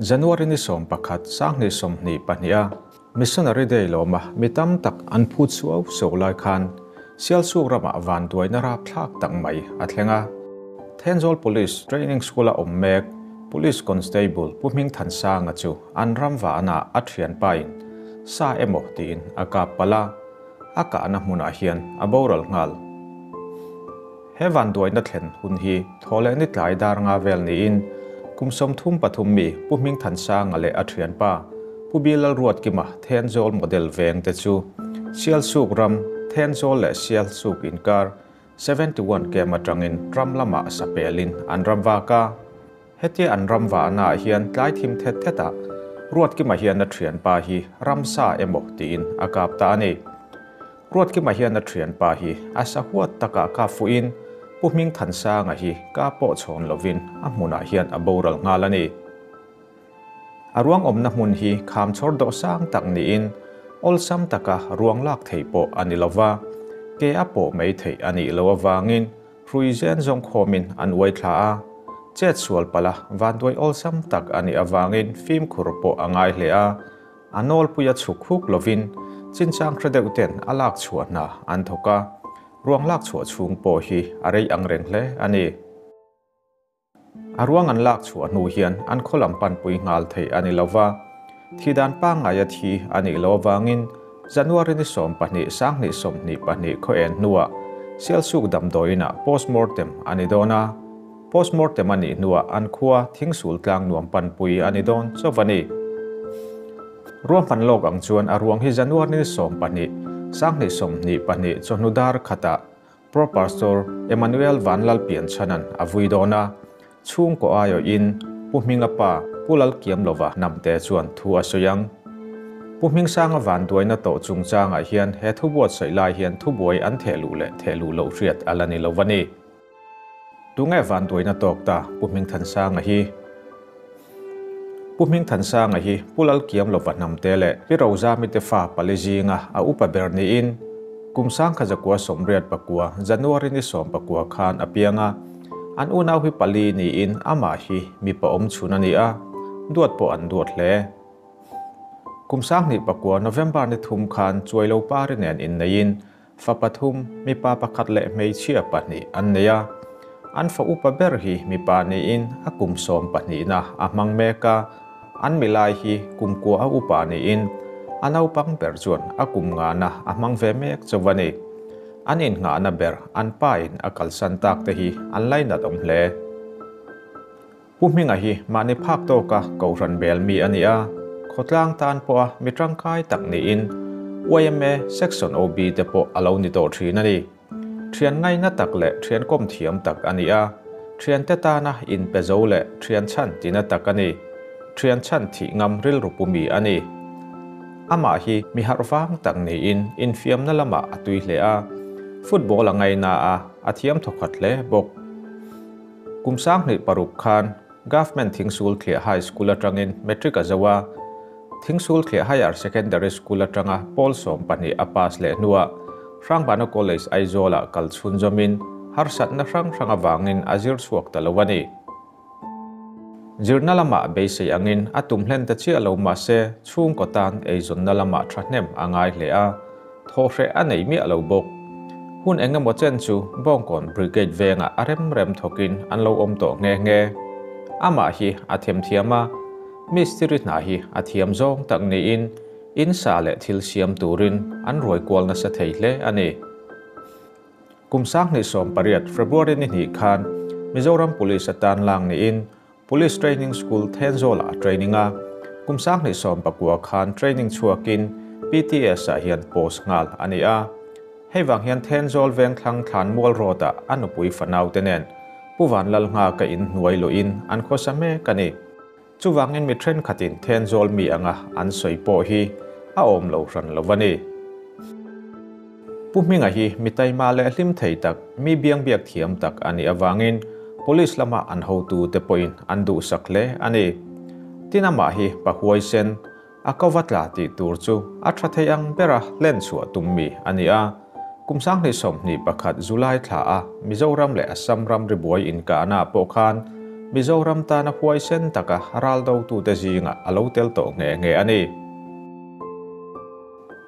January ni 11, 2022 a Missionary Day lawma mi tam tak an phut suau suau lai khan Sialsuk ramah vanduaina rapthlak tak mai a thleng a. Thenzawl Police Training School-a awm mek Police Constable Pu Hmingthansanga chu an ram vahna a thianpain sa emaw tiin a kap palh a, a kahna hmunah hian a boral nghal. He vanduaina thlen hun hi thaw leh ni tlai dar nga vel niin kum 33 mi Pu Hmingthansanga leh a thianpa Pu Bilalruatkima Thenzawl Model veng te chu Sialsuk ram Thenzawl leh Sialsuk inkar 71 km atangin ram lamah sapelin an ram vak a. Hetia an ram vahnaah hian tlai thim thet thetah Ruatkima hian a thianpa hi ramsa emaw tiin a kap ta a ni. Ruatkima hian a thianpa hi a sahuat takah kap fuhin Pu Hmingthansanga hi ka pawh chhawn lovin a hmunah hian a boral nghal a ni. A ruang awmna hmun hi kham chhawr dawh sang tak niin awlsam taka ruang lak theih pawh a ni lova, ke a pawh mai theih a nih loh avangin hrui zen zawng khawmin an uai thla a, chet sual palh a vanduai awlsam tak a nih avangin fimkhur pawh a ngai hle a. A nawlpuia chhuk huk lovin chinchang hre deuh ten a lak chhuah hna an thawk a, ruang lak chhuah chhung pawh hi a rei ang reng hle a ni. A ruang an lak chhuah hnu hian an khaw lam panpui nghal theih a ni lova, thi dan pangngaia thi a nih loh avangin January ni 12 2022 khaw en hnuah Sialsuk damdawiinah postmortem a ni dawn a, Postmortem a nih hnuah an khua thingsul tlang nuam panpui a ni dawn chauh a ni. Ruahman lawk ang chuan a ruang hi January ni 12, 2022 chawhnu dar khatah Pro Pastor Emmanuel Vanlalpianchhanan a vui dawn a, chhungkaw aiawhin Pu Hminga pa Pu Lalkiamlova hnamte chuan thu a sawi ang. Pu Hmingsanga vanduaina tawh chungchangah hian he thu buatsaih lai hian thubuai an thehluh leh thehluh loh hriat a la ni lo a ni. Tunge vanduaina tawk ta Pu Hmingthansanga hi? Pu Hmingthansanga hi Pu Lalkiamlova hnamte leh Pi Rozamite fa pali zinga a upa ber niin kum 1989 January ni 19 khan a piang a, an unau hi pali niin amah hi mipa awm chhun a ni a, duat pawh an duat hle. Kum 2009 November ni 3 khan Chuailo Pari nen inneiin Fa pathum, mipa pakhat leh hmeichhia pahnih an nei a. An fa upa ber hi mipa niin a kum 12na a hmang mek a, an milai hi kum kua a upa niin a naupang ber chuan a kum ngana a hmang ve mek chauh a ni. An innghahna ber an pa in a kalsan tak te hi an lainat awm hle. Pu Hminga hi mahni phak tawka Kohhran bel mi a ni a, khawtlang tan pawha mi tangkai tak niin yma Section OB te pawh a lo ni tawh thin a ni. Thian ngaina tak leh thian kawm thiam tak a ni a, thiante tana inpe zo leh thian chhan tina tak a ni. Thian chhan thih ngam rilru pu mi a ni. Amah hi mi harh vang tak niin infiamna lamah a tui hle a, football a ngaina a, a thiam thawkhat hle bawk. Kum 2006 khan Government Thingsul Thliah High School atangin Matric a zo a, Thingsul Thliah Higher Secondary School atanga pawl 12 a pass leh hnuah Hrangbana College Aizawlah kal chhun zawmin harsatna hrang hrang avangin a zir chhuak ta lo a ni. Zirna lamah beisei angin a tum hlen ta chiah lo mahse chhungkaw tan eizawnna lamah thahnem a ngai hle a, thaw hreh a nei miah lo bawk. Hun engemaw chen chu Bawngkawn Brigade vengah a rem rem thawkin an lo awm tawh nghe nghe. Amah hi a themthiam a, mistiri hna hi a thiam zawng tak niin in sa leh thil siam turin an ruai kual nasa thei hle a ni. Kum 2018 February ni hnih khan Mizoram Police atan lang niin Police Training School Thenzawlah a training a, kum 2019 khan training chhuakin PTS ah hian post nghal a ni a. Hei vang hian Thenzawl veng thlang thlan mual road-ah a nupui fanau te nen Pu Vanlal Nghaka in hnuai luhin an khawsa mek a ni. Chuvangin mi thenkhatin Thenzawl mi anga an sawi pawh hi a awm lo hran lo a ni. Pu Hminga hi mi taima leh hlim thei tak, mi biang biak thiam tak a nih avangin Police lama an hotu te pawhin an duhsak hle a ni. Tin amah hi pa huaisen, a kova tla tih tur chu a tha thei ang bera hlen chhuah tum mi a ni a. Kum 2021 July thla a Mizoram leh Assam ram ribuai inkahna pawh khan Mizoram tana huaisen taka ral dotute zingah a lo tel tawh nghe nghe a ni.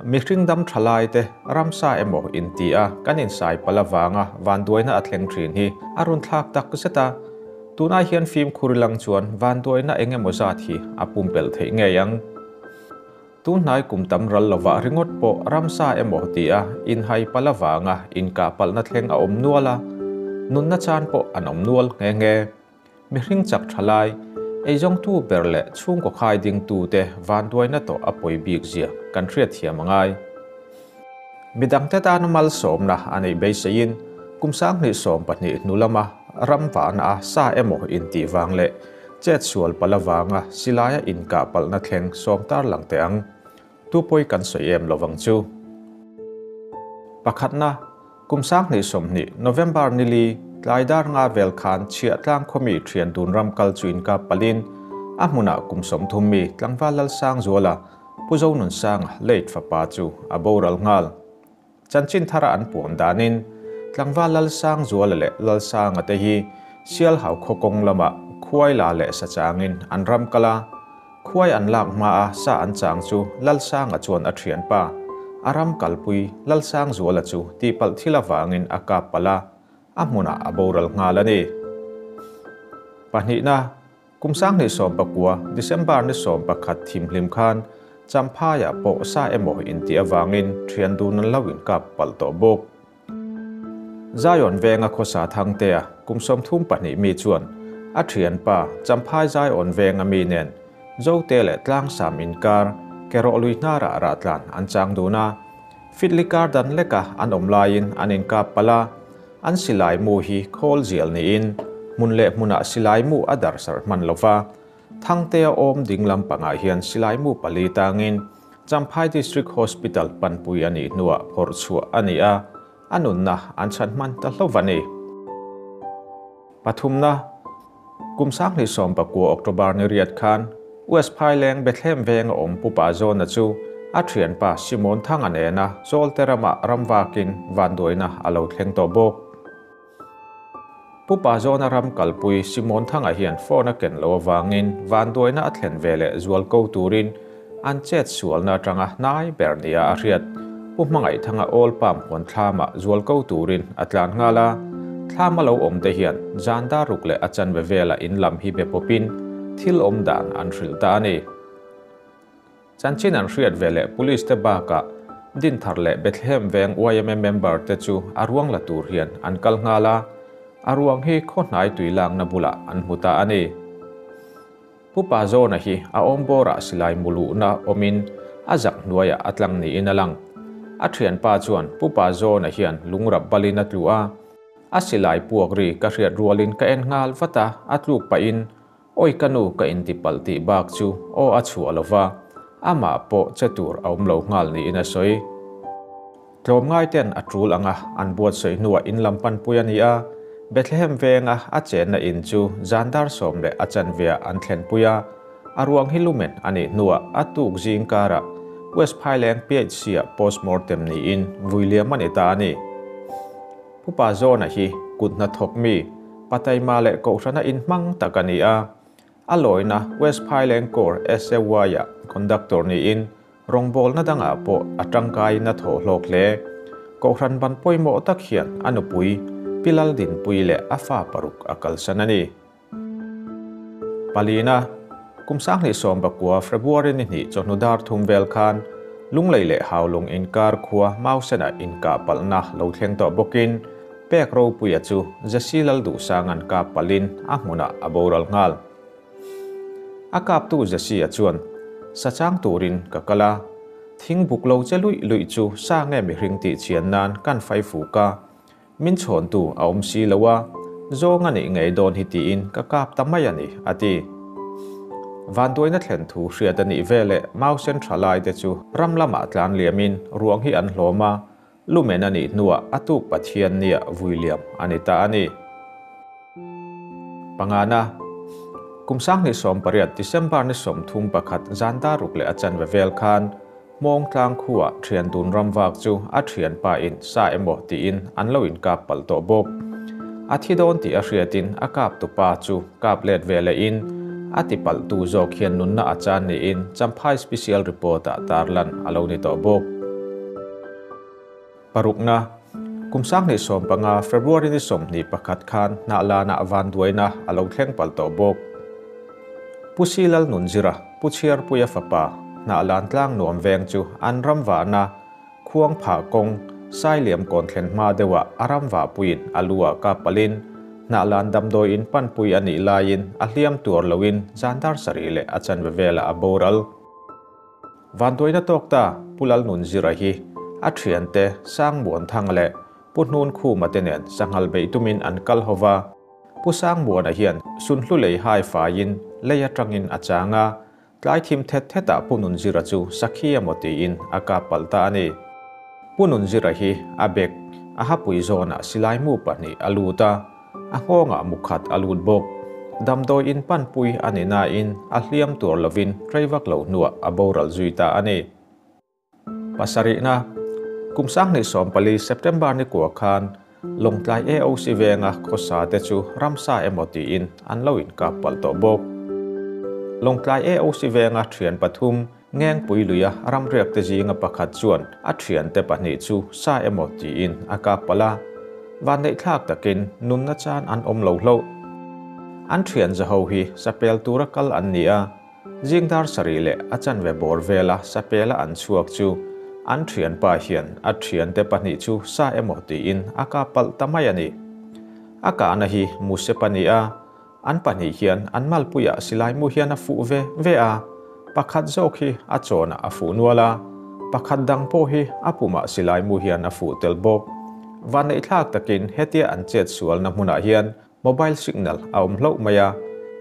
Mihring dam tha laite ramsa emaw inti a kan insai palh avanga vanduaina a thleng thin hi a run thlak tak zet a. Tunah hian fimkhur ilang chuan vanduaina eng emaw zat hi a pumpelh theih ngei ang. Tunhnai kum tam ral lovah ringawt pawh ramsa emaw ti a inhai palh avanga inkah palhna thleng a awm nual a, nunna chan pawh an awm nual nghe nghe. Mihring chak tha lai, eizawngtu ber leh chhungkaw khai dingtute vanduaina tawh a pawi bik zia kan hriatthiam a ngai. Midangte tana malsawmna a neih beiseiin kum 2012 hnu lama ram vahna a sa emaw intih vang leh chetsual palh avanga silaia inkah palhna thleng sawm tarlang teh ang. Tu pawi kan sawi em lovang chu. Pakhatna, kum 2020, November nili, tlai dar nga vel khan Chhiahtlang khawmi thian dun ram kal chu inkap palhin a hmunah kum 30 mi Tlangval Lalsangzuala, Pu Zonunsanga late fapa chu a boral nghal. Chanchin thara an puan danin Tlangval Lalsangzuala leh Lalsanga te hi Sialhau khaw kawng lamah khuai la leh sa changin an ram kal a. Khuai an lak hmaa sa an chang chu Lalsanga chuan a thianpa, a ram kalpui Lalsangzuala chu tihpalh thil avangin a kap palh a, a hmunah a boral nghal a ni. Pahnihna, Kum 2019, December ni 11 thimhlim khan Champhaiah pawh sa emaw intih avangin thian dun an lo inkap palh tawh bawk. Zion venga khawsa Thangtea kum 32 mi chuan a thianpa Champhai Zion venga mi nen Zote leh Tlangsam inkar kerawh lui hnarah rahtlan an chang dun a. Fitli kar dan leka an awm laiin an inkap palh a. An silai mu hi khawl zial niin hmun leh hmunah silai mu a darsarh hman lova, Thangtea awm ding lampangah hian silai mu pali tangin Champhai District Hospital panpui a nih hnuah phawrh chhuah a ni a, a nunna an chhan hman ta hlauh a ni. Pathumna, Kum 2019 October ni riat khan West Phaileng Bethlehem venga awm Pupa Zawna chu a thianpa Simon Thanga nena Zawlte ramah ramvakin vanduaina a lo thleng tawh bawk. Pupa Zawna ram kalpui Simon Thanga hian phone a ken lo avangin vanduaina a thlen ve leh zual ko turin an chet sualna atanga hnai ber nia a hriat. Pu Hmangaih Thanga Old Palm huan thlamah zual ko turin a tlan nghal a. Thlam a lo awm te hian zan dar ruk leh a chanve vela in lam hi be pawpin thil awm dan an hrilh ta a ni. Chanchin an hriat ve leh Police te bakah Dinthar leh Bethlehem veng YMA member te chu a ruang la tur hian an kal nghal a. A ruang hi khaw hnai tui lakna bulah an hmu ta a ni. Pu Pa Zawna hi a awm bawrah silai mu luhna awmin a zak hnuaiah a tlang niin a lang. A thianpa chuan Pu Pa Zawna hian lungrap balin a tlu a, a silai puak ri ka hriat rualin ka en nghal vat a, a tluk pahin Awi ka nu ka inti palh tih bak chu aw a chhuah lo va, amah pawh che tur a awm lo nghal niin a sawi. Tlawmngai ten a tul anga an buatsawi hnuah in lam panpui a ni a, Bethlehem venga a chenna in chu zan dar sawm leh a chanveah an thlenpui a, a ruang hi lumen a nih hnuah a tuk zing karah West Phaileng PHC-ah postmortem niin vui liam a ni ta a ni. Pupa Zawna hi kut hnathawk mi, Pataima leh Kohhrana inhmang tak a ni a, a lawina West Phaileng Corps SAY-ah conductor niin Rawngbawlna dangah pawh a tangkaiin a thawh hlawk hle. Kohhran ban pawimawh tak hian a nupui Pi Laldinpuii leh a fa paruk a kalsan a ni. Palina, kum 2019 February ni hnih chawhnu dar thum vel khan Lunglei leh Haulung inkar khua Mausenah inkah palhna lo thleng tawh bawkin pek ropuia chu Jesse Lalduhsanga'n kap palhin a hmunah a boral nghal. A kaptu Jesse-a chuan, Sa chang turin ka kal a, thing buk lo che luih luih chu sa nge mihring tih chian nan kan fai fuk a, min chhawntu a awm si lo a, zawng a nih ngei dawn hi tiin ka kap ta mai a ni, a ti. Vanduaina thlen thu hriat a nih veleh Mausen tha lai te chu ram lamah tlan liamin ruang hi an hlawm a, lumen a nih hnuah a tuk Pathian nia vui liam a ni ta a ni. Pangana, kum 2018 December ni 31 zan dar ruk leh a chanve vel khan Hmawng tlang khuah thian dun ram vak chu a thian pa in sa emaw tiin an lo inkap palh tawh bawk. A thi dawn tih a hriatin a kap tupa chu kap let ve lehin a tipalh tu zawk hian nunna a chan niin Champhai Special Report-ah tarlan a lo ni tawh bawk. Parukna, Kum 2015 February ni 21 khan Hnahlanah vanduaina a lo thleng palh tawh bawk. Pu Silal Nunzira, Pu Chhiarpuia fapa, Hnahlan tlang nuam veng chu an ram vahna Khuang phah kawng Sailiam kawn thlen hma deuhah a ram vahpuiin a lu ah kap palhin Hnahlan damdawiin panpui a nih laiin a hliam tuar loin zan dar sarih leh a chanve velah a boral. Vanduaina tawk ta Pu Lalnunzira hi a thiante Sangmuanthang leh Pu Hnunkhuma te nen sanghal beih tumin an kal ho va. Pu Sangmuana hian Sunhlu lei hai faiin lei atangin a chang a, Tlai thim thet thetah Pu Nunzira chu Sakhi emaw tiin a kap palh ta a ni. Pu Nunzira hi a bek, a hapui zawnah silai mu pahnih a lut a, a nghawngah mu khat a lut bawk. Damdawi in panpui a ni nain a hliam tur lovin rei vak lo hnuah a boral zui ta a ni. Pasarihna, Kum 2014 September ni kua khan Lawngtlai AOC venga khawsa te chu ramsa emaw tiin an lo inkap palh tawh bawk. Lawngtlai AOC venga thian pathum Ngengpui luia ramriak te zinga pakhat chuan a thiante pahnih chu sa emaw tiin a kap palh a, vanneihthlak takin nunna chan an awm lo hlauh. An thian zaho hi sapel tura kal an ni a, Zing dar sarih leh a chanve bawr vela sapela an chhuak chu an thianpa hian a thiante pahnih chu sa emaw tiin a kap palh ta mai a ni. A kahna hi Musep a ni a, an pahnih hian an malpuiah silaimu hian a fuh ve ve a, pakhat zawk hi a chawnah a fuh nual a, pakhat dang pawh hi a pumah silaimu hian a fuh tel bawk. Vanneihthlak takin hetia an chet sualna hmunah hian Mobile signal a awm hlauh mai a,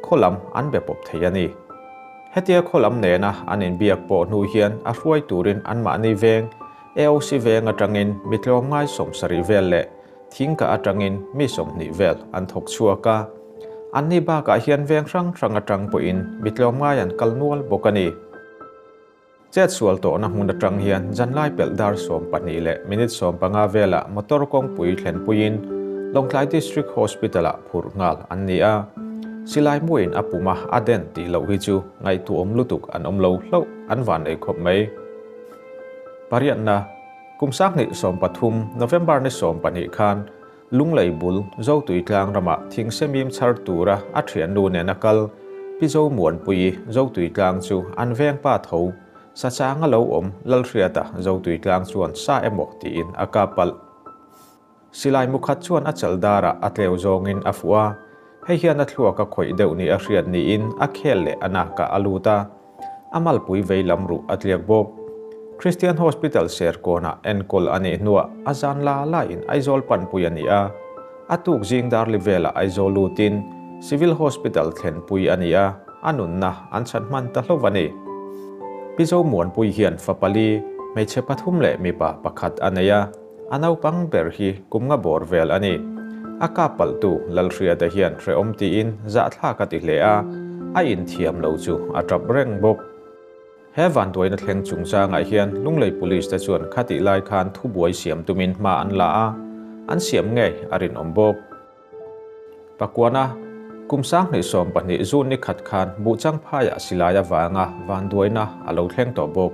khaw lam an be pawp thei a ni. Hetia khaw lam nena an inbiak pawh hnu hian a hruai turin anmahni veng, AOC veng atangin mi tlawmngai 70 vel leh thingka atangin mi 20 vel an thawk chhuak a. Anni bakah hian veng hrang hrang atang pawhin mi tlawmngai an kal nual bawk a ni. Chet sual tawhna hmun atang hian zanlai pelh dar 12 leh minute 15 velah motor kawngpui thlenpuiin Lawngtlai District Hospital-ah phurh nghal an ni a. Silai muin a puma a den tih loh hi chu ngaihtuahawm lutuk an awm lo hlauh an van ei khawp mai. Pariatna, Kum 2013 November ni 12 khan Lunglei bul Zotuitlang ramah thingsemim chhar tura a thiannu nena kal Pi Zomuanpuii Zotuitlang chu an veng pa tho sachang a lo awm Lalhriata Zotuitlang chuan sa emaw tiin a kap palh. Silai mukhat chuan a chal darah a tleu zawngin a fuh a, hei hian a thluak a khawih deuh ni a hriat niin a khel leh a nakah a lut a. A malpui vei lam ruh a tliak bawk. Christian Hospital Serkawnah enkawl a nih hnuah a zan la lain Aizawl panpui a ni a. A tuk zing darli velah Aizawl lutin Civil Hospital thlenpui a ni a, a nunna an chhan hman ta hlauh a ni. Pi Zomuanpui hian fa pali, hmeichhe pathum leh mipa pakhat a nei a, a naupang ber hi kum nga bawr vel a ni. A kap palhtu Lalhriata hian hrehawm tiin zahthlak a ti hle a, a inthiam lo chu a tap reng bawk. He vanduaina thleng chungchangah hian Lunglei Police te chuan khatih lai khan thubuai siam tumin hma an la a, an siam ngei a rinawm bawk. Pakuana, kum 2012 June ni khat khan Buhchangphaiah silai avanga vanduaina a lo thleng tawh bawk.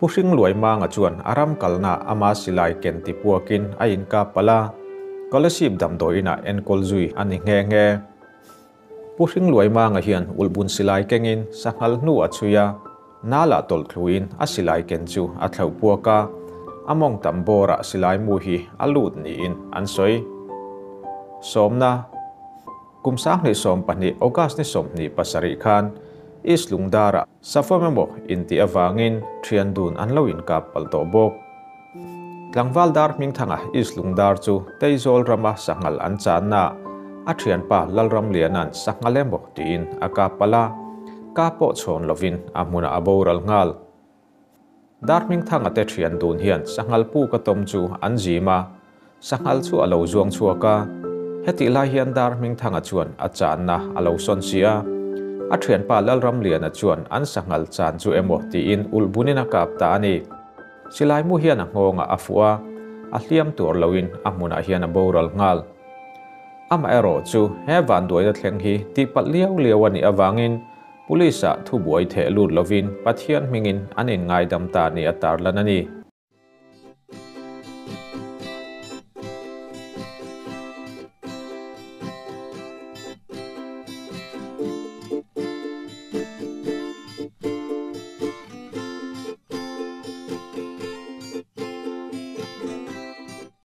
Pu Hringluai Manga chuan a ram kalna ama silai ken ti puakin a inkap palh a, Kolasib damdawiinah enkawl zui a ni nghe nghe. Pu Hringluai Manga hian ulhbun silai kengin sanghal hnu a chhui a, nalah tawlh thluin a silai ken chu a thlauh puak a, a mawng tam bawrah silai mu hi a lut niin an sawi. Sawmna. Kum 2012 August ni 27 khan East Lungdarah Safawm emaw intih avangin thian dun an lo inkap palh tawh bawk. Tlangval dar hmingthanga East Lungdar chu Teizawl rama sanghal an channa a thianpa Lalramliana'n sanghal emaw tiin a kap palh a, ka pawh chhawn lovin a hmunah a boral nghal. Dar hmingthanga te thian dun hian sanghal puk a tawm chu an zim a, sanghal chu a lo zuang chhuak a. Hetih lai hian dar hmingthanga chuan a channa a lo sawn si a. A thianpa Lalramliana chuan an sanghal chan chu emaw tiin ulhbunin a kap ta a ni. Silai mu hian a nghawngah a fuh a, a hliam tur loin a hmunah hian a boral nghal. Amaherawhchu he vanduaina thleng hi tihpalh liau liau a nih avangin Police-ah thubuai theh lut lovin Pathian hmingin an inngaidam ta ni a tarlan a ni.